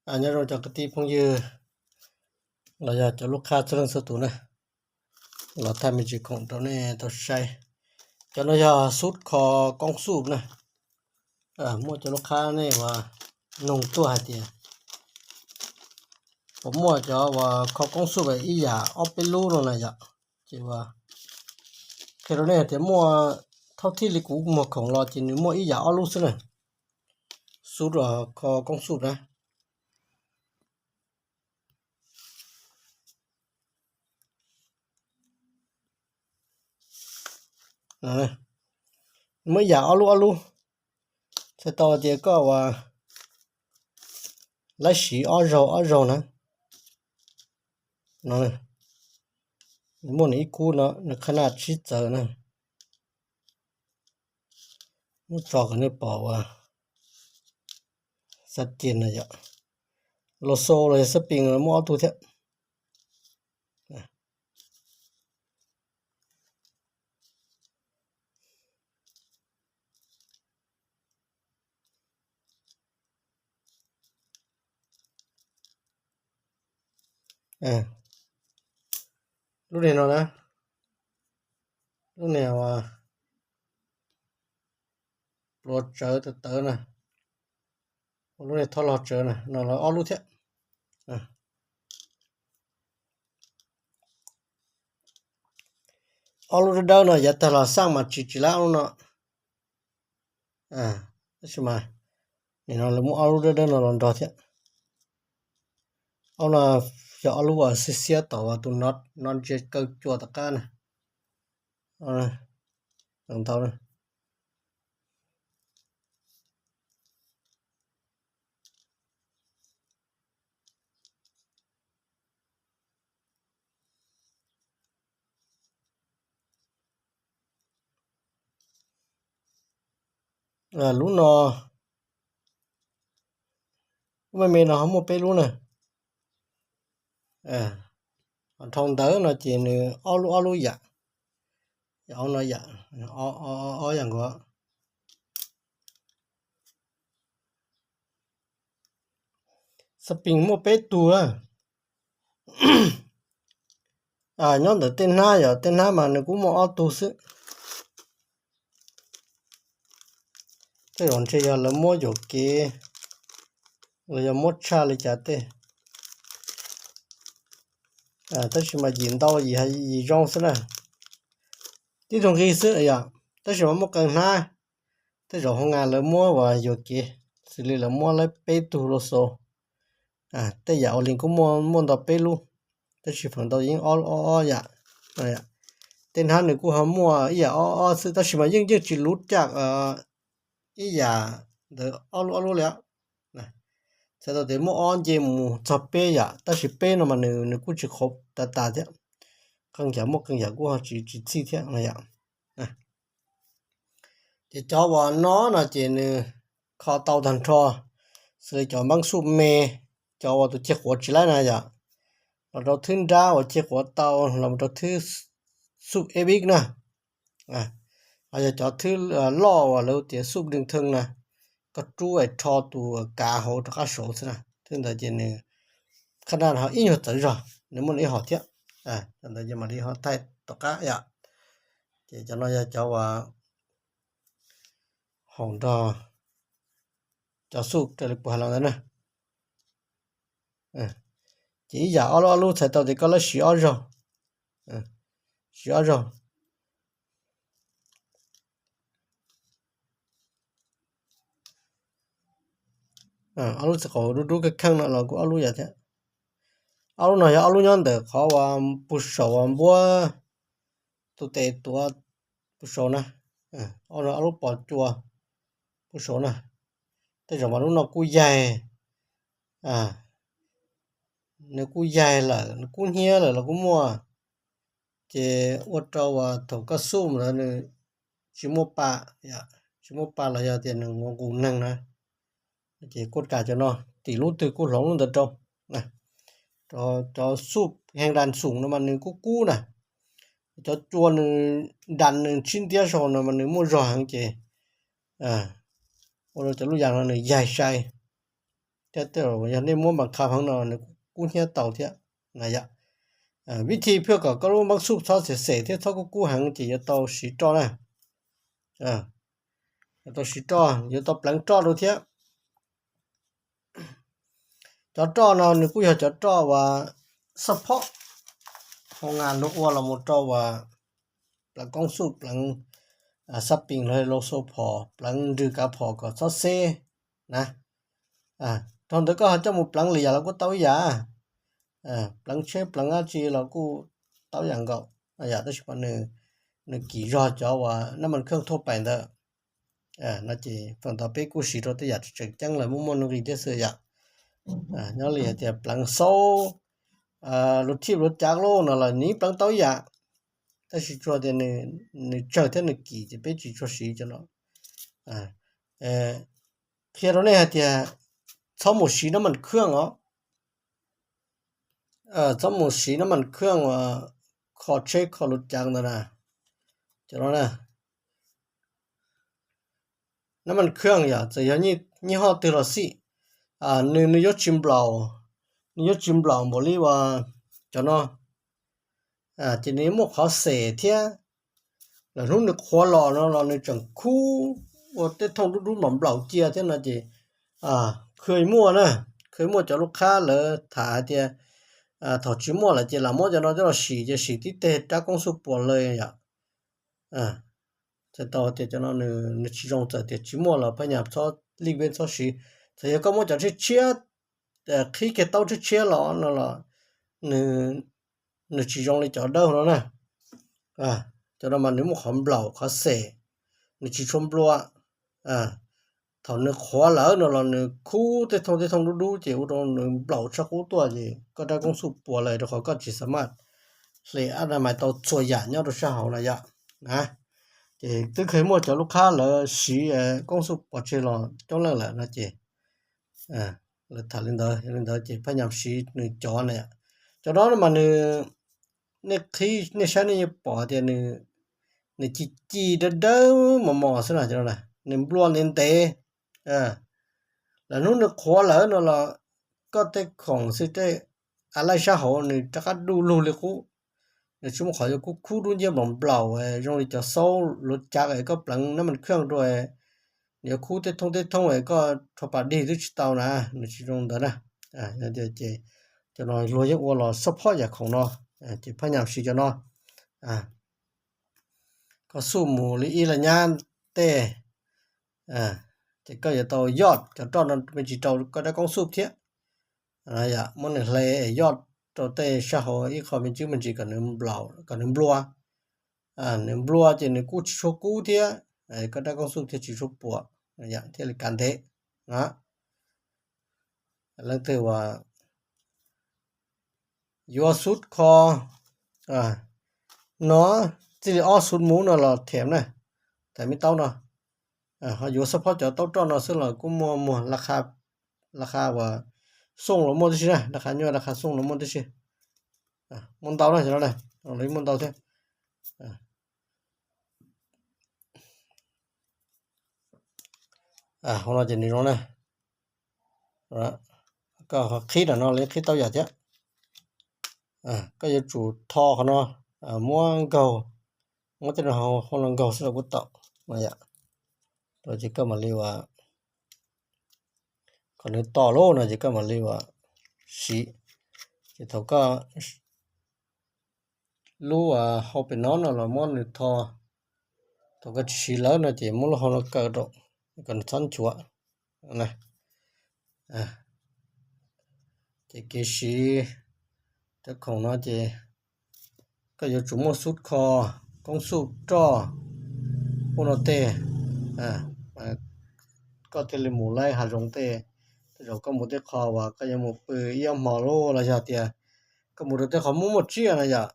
Nyob zoo cov kwv tij phooj ywg los yog cov lub qhab txhua leej txhua tus na, los thaij me ntsis khoom rau nej tau saib. Cov no yog xub kho koob xuj na. Muaj cov lub qhab nej uas nug tuaj hais tias puas muaj cov uas kho koob xuj ib yam ob peb lub no na yom. Ces uas qhia rau nej hais tias muaj, thaum thib li kuv muag khoom los ces nws muaj ib yam ob lub xwb na. Xub uas kho koob xuj na. Muaj ib yam ob lub ob lub, txhais tau tias koj uas laib siv ob zaug ob zaug na. No, muaj nws ib kub no, nws qhab naj tsib txawv na. Muab tso kom nej pom uas xab cia no yom. Los xo los yog xab pis muaj ob tug thiab. Lub niag no na, lub niag pluav tsawv tawv tawv na, lub niag thob log tsawv na, no los ob lub thiab. Ob lub dawb dawb no yav tag los xaj mas tsis tsis lab lub no. Tab sis mas nim no lawv muab ob lub dawb dawb no los nrog thiab. Ob no yog ob lub uas xiab xiab tom uas tus no ntsia kaw cua tom qab na. Ntau na. Lub no, lub me me no ho muaj peb lub na. Ho dhau ntawd no ces nws ob lub ob lub yam, yam no yam, ob yam nkaus. Xab pis muaj peb tug na. Nyob ntawm tej hnab, yog tej hnab mas nws kuj muaj ob tug xwb. Tej zaum ntshe yog lawv muab yuam kev los yog muab tshaj li cas tej. Tab sis mas yim ntau yim zoo xwb na. Tib tug nqi xwb yom, tab sis mas muaj qee hnab. Tej zaum hoo nas lawv muab uas yuam kev, xws li lawv muab lawv peb tug los xo. Tej yam ua li kuj muaj ntau peb lub, tab sis feem ntau yeej ob ob yam. Tej hnab nws kuj ho muaj ib yam ob ob xwb, tab sis mas yeej yeej tsis luv caj ib yam ntawd ob lub ob lub li. Txhais tau tias muaj ob nce mus txog peb yam, tab sis peb no mas nws nws kuj tsis qhuav tas tas thiab. Qee yam muaj qee yam kuj ho tsis tsis txhij thiab no yom. Ces cov uas no no ces nws kho tau tag nrho, xws li cov npeeb xuj me, cov uas tus ceg quav tsis laib na yom, los rau thwb nrab uas ceg quav tau, los rau thwb xuj ev vib na. Ho yog cov thwb loj uas lawv tias xuj dwg thee na, koj rub es rho tus kav hauv rov qab saud xwb na. Thwb ntawd ces nws qhab naj ho ib nyuag txawv zog, nws muaj nws ib hom thiab. Cov ntawd ces mam li ho thaij tom qab yom. Ces cov no yog cov uas haum nrog cov xuj raws li kuv hais los ntawd na. Ces ib yam ob lub ob lub txhais tau tias koj lab siv ob zaug, siv ob zaug. Ob lub txiv qaum dub dub kheej kheej no los kuj ob lub yam thiab. Ob lub no yog ob lub nyob ntawm qhov uas puag saum uas npuab tus tes tuav puag saum na. Ob lub pos cua puag saum na. Tej zaum mas lub no kuj yaig, nws kuj yaig lawm, nws kub hnyiab lawm los kuj muaj. Ces ua rau uas thaum koj xuj ntawd nws tsis muaj pa, tsis muaj pa los yog tias nws nqus neeg na. Ces kuj kam cov no, tim lub twg kuj hloov lub ntawd rau. Cov xuj hees das xoom no mas nws kuj kub na. Cov cua nws das nws tshib ntiab saum no mas nws muaj zog heev ces ua rau cov lub yas no nws yaig sai. Tej zaum yog nej muab npas qha heev no nws kuj kub hnyiab tau thiab na yom. Vib thib pheej kom koj lub npab xub txhob xem xem thiab txhob kub kub heev ces yuav tau siv roj na. Yuav tau siv roj, yuav tau pleev roj rau thiab. Cov roj no nws kuj yog cov roj uas xab phob hoo ngas luag ua los mus rau uas pleev koob xub, pleev xab pees los loo xau phom, pleev nrws kav phom kom txhob xeb na. Dhau ntawd koj ho coj mus pleev lwm yam los kuj tau ib yam. Pleev tsheb pleev dab tsi los kuj tau ib yam nkaus, yam tab sis mas nws kim zog cov uas nab mas kheej thuaj pais ntawd. No ces feem ntau peb kuj siv rau tej yam tseem ceeb lawm muaj muaj nuj nqis thiab xwb yom. Nyob li hais tias pleev xaub, luag thij luag cav lauj no los nws pleev tau ib yam, tab sis tsuas tias nws tsawg thiab nws kim ces peb tsis tshua siv cov no. Qhia rau nej hais tias txhob mus siv nab mas kheej os. Txhob mus siv nab mas kheej uas kho tsheb kho luag cav ntawd na. Cov no na, nab mas kheej yom, txawm yog nyij hoj twg los xij, nws nws yuav tsis nplaum, nws yuav tsis nplaum npaum li uas cov no, ces nws muaj qhov xem thiab. Lawm hnub nws qhuav los no los nws tseem khub ua tej thooj dub dub nplaum nplaum cia thiab no ces khwj muaj na, khwj muaj cov lub qhab lawv tham hais tias thaum tsis muaj lawm ces lam muab cov no coj los sim ces sim tib teg rab koob xub puas lawm yom. Txhais tau tias cov no nws tsis zoo, txawm tias tsis muaj los phaj nyas txhob lij veb txhob siv. Txawm yog koj muab cov tshiab tshiab, qhib kiag taub tshiab tshiab los no los nws tsis zoo li cov dawb no na. Cov no mas nws muaj qhov nplaum qhov xem, nws tsis tshua nplua. Thaum nws qhuav lawm no los nws khub tej thooj tej thooj dub dub ces ua rau nws nplaum tshaj qub tuaj ces koj rab koob xub puas lawm rau qhov koj tsis xam maj hle ab na mais tau txhua yam nyob rau sab hauv no yom. Ces twb kheev muaj cov lub qhab lawv siv koob xub pov tseg los coob leej lawm no ces lawv tham li ntawd, li ntawd ces phaj nyas siv nws cov na. Cov no mas nws, nej qhib nej saib nej yeej pom tias nws ci ci dawb dawb mos mos xwb na, cov no nws nplua ntev ntev. Lawm hnub nws qhuav lawm no los koj tej khoom xwb tej av laij sab hauv nws rov qab du lug li qub. Nws tsis muaj qhov yuav kub khub dub nciab nplaum nplaum zoo li cov xaub luav cav es koj pleev nab mas kheej rau nws yuav khub tej thooj tej thooj es koj rho pas dig twb tsis tau na, nws tsis zoo ntawd na. Ces cov no luag yeej ua los xab phob yam khoom no, ces phaj nyas siv cov no. Koj xub mus li ib las nyab tej, ces koj yuav tau yoj cov roj no me ntsis rau koj rab koob xub thiab. Muab nws hle es yoj rau tej sab hauv ib qho me ntsis me ntsis kom nws nplua. Nws nplua ces nws kuj tsis tshua kub thiab, koj rab koob xub thiaj tsis tshua puas, thiaj li kav ntev. Leej twg uas yuav xub kho no, txij li ob xub mus no los them na, them me taub no. Ho yuav xab phob cov taub roj no xwb los kuj muaj muag, laj qha uas xooj los muaj tib si na, laj qha nyuaj laj qha xooj los muaj tib si. Muaj ntau na, cov no na, los muaj ntau thiab. Hauv no ces nws zoo na, koj qhib nram no los qhib tau yam thiab. Koj yuav tsum tho qhov no, muab nkaug, muab tej no hauv no nkaug xwb los kuj tau. Ces koj mam li uas, kom nws to lawm no ces koj mam li uas siv. Ces thaum koj lub hau pem no no los muab nws tho, thaum koj tsis siv lawm no ces muab lub hau no kaw rau kom nws txhob nchuav. Ces kev siv cov khoom no ces koj yuav tsum muaj xub kho, koob xub roj, ub no tej, koj thiaj li mus laij hav zoov tej. Tej zaum koj mus tej qho uas koj yuav mus pw ib ob hmo los yog tias koj mus rau tej qhov muaj muaj tsiaj no yom,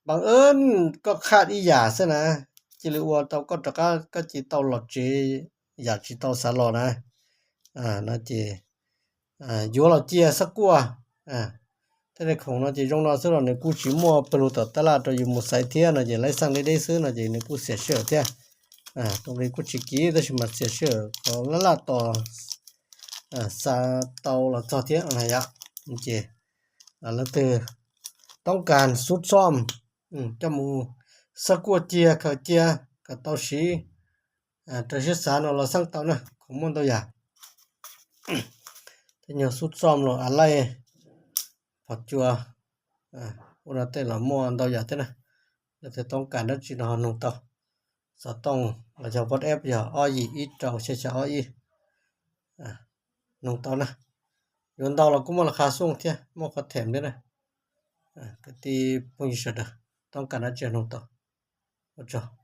npaj koj qhaj ib yam xwb na, cia li ua tau koj rov qab koj cia li tau los tsev yam tsis tau xav los na. No ces yuav los cia xab kuaj. Tej khoom no ces zoo no xwb los nws kuj tsis muaj pawg lug tom tab laj rau yus mus xaiv thiab no ces laib xaj deb deb xwb no ces nws kuj xiam sij hawm thiab. Tus nqi kuj tsis kiv tab sis mas xiam sij hawm qhov laj laj tos xa tau los txog thiab na yom. Ces leej twg toob kas xub xom coj mus xab kuaj cia khaws cia kom tau siv rau siab xav no los xeeb tau na, kuj muaj ntau yam. Tej nyuag xub xom los a laij, phom cua, ua no tej los muaj ntau yam thiab na. Leej twg toob kas dab tsi no ho nug tau. Xov tooj los yog WhatsApp yog ob yim ib rau xya xya ob ib. Nug tau na. Yuav ntau los kuj muaj las khas xoo thiab, muaj qhov them thiab na. Kwv tij phooj ywg sawv daws toob kas dab tsi nug tau. Ua tsaug.